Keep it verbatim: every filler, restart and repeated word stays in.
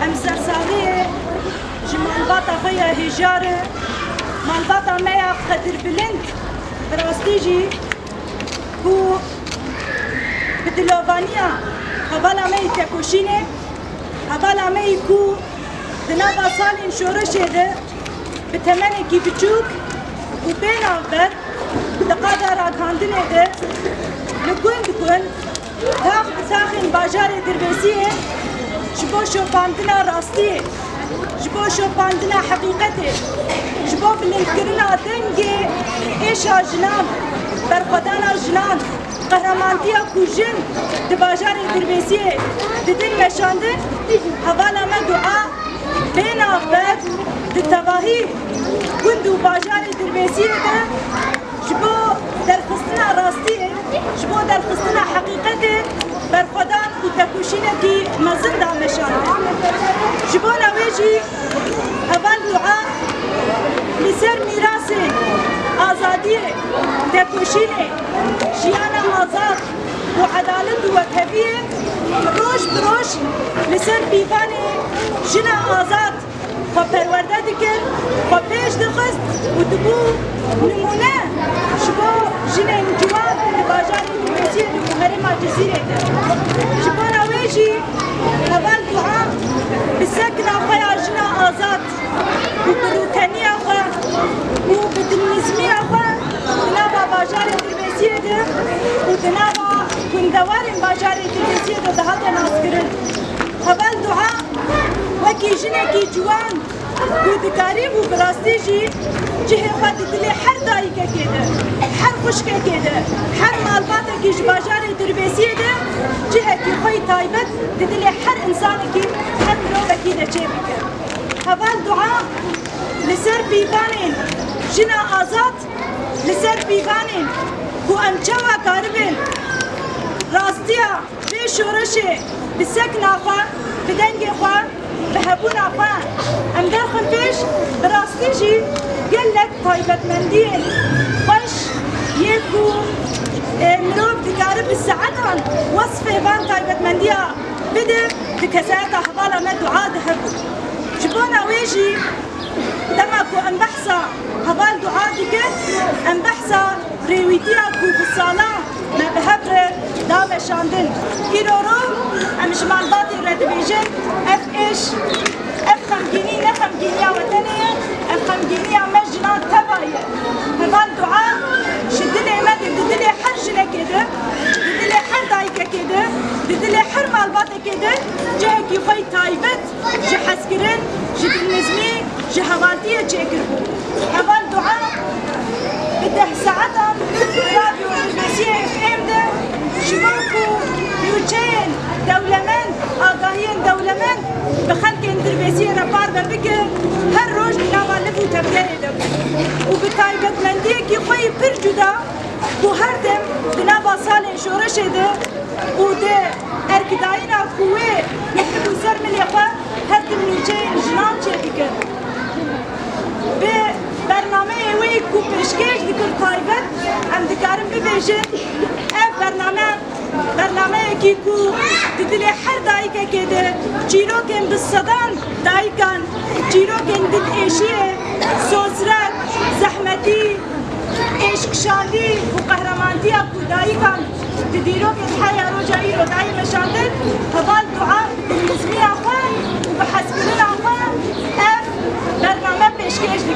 Em sersaxiyê ji malbata xwe ya hêjar e, malbata me ya qedirbilind, bi rastî jî ku bi dilovaniya hevala me yî tekoşînê, hevala me yî ku di nava salên şoreşê de bi temenekî biçûk û bê navber di qada ragihandinê de li gund gund, tax bi taxên bajarê Dirbêsiyê ji bo şopandina rastiyê, ji bo şopandina heqîqetê, ji bo bilindkirina dengê êşa jinan, berxwedana jinan, qehremantiya ku jin di bajarê Dirbêsiyê didin meşandin, hevala me Dua bê navber di tevahî gund û bajarê Dirbêsiyê de ji bo derxistina rastiyê, ji bo derxistina heqîqetê berxwedan û tekoşînekî mezin da meşandin. Ji bona wê jî heval Dua li ser mîrasê azadiyê, tekoşînê, jiyana azad û edalet û wekheviyê roj bi roj li ser pîvanê jina azad xwe perwerde dikir, xwe pêş dixist û dibû nimûne ji bo jinên ciwan di bajarê Dirbêsiyê de û herêma Cizîrê de. Ji bona wê jî heval Dua bi sekna xwe ya jina azad û bi rûteniya xwe û bi dilnizmiya xwe di nava bajarê Dirbêsiyê de û di nava gundewarên bajarê Dirbêsiyê de dihate naskirin. Heval Dua wekî jinekî ciwan ku dikarî û bi rastî jî cihê xwe di dilê her dayikekê de, her xwişkekê de, her malbatekî ji bajarê Dirbêsiyê de cihekî xwe yî taybet di dilê her însanekî, her mirovekî de çêbike. Heval Dua li ser pîvanên jina azad, li ser pîvanên ku em çawa karibin rastiya vê şoreşê bi sekna xwe, bi dengê xwe, bi hebûna xwe em derxin pêş, bi rastî jî gelek taybetmendiyên xweş yê ku, e, mirov dikare bi saetan wesfê van taybetmendiya bide, di kesayeta hevala me Dua de hebû. Ji bona wê jî dema ku em behsa heval Dua dikin, em behsa rêwîtiya ku bi salan me bi hev re da meşandin. Îro ro em ji malbatê re dibêjin, ev êş, ev xemgînî ne xemgîniya wetenê ye, ev xemgîniya me jinan teva ye. Heval Dua ji dilê me de, di dilê her jinekê de, di dilê her dayikekê de, di dilê her malbatekê de cihekî xwe yî taybet ji hezkirin, ji dilnizmî, ji hevaltiyê çêkiribû. Heval Dua bi deh saetan li Radyo Dirbêsiyê F M de ji bo ku nûçeyên dewlemend, agahiyên dewlemend bi xelkên Dirbêsiyê re parve bike, her roj di nava liv û tevgerê de bû û bi taybetmendiyekî xwe yî pir cuda ku her dem di nava salên şoreşê de û di erkdayîna ku wê li û ser milê xwe her tim nûçeyên jinan çêdikin. Bi bernameyê wê ku pêşkêş dikir taybet, em dikarin bibêjin, ev bername, bernameyekî ku di dilê her dayikekê de çîrokên bi sedan dayikan, çîrokên dilêşiyê, sosret, zehmetî, êşkşandî û qehremantiya ku dayikan di dîrokên heya roja îro dayî meşandin, heval Dua bi dilnizmiya xwe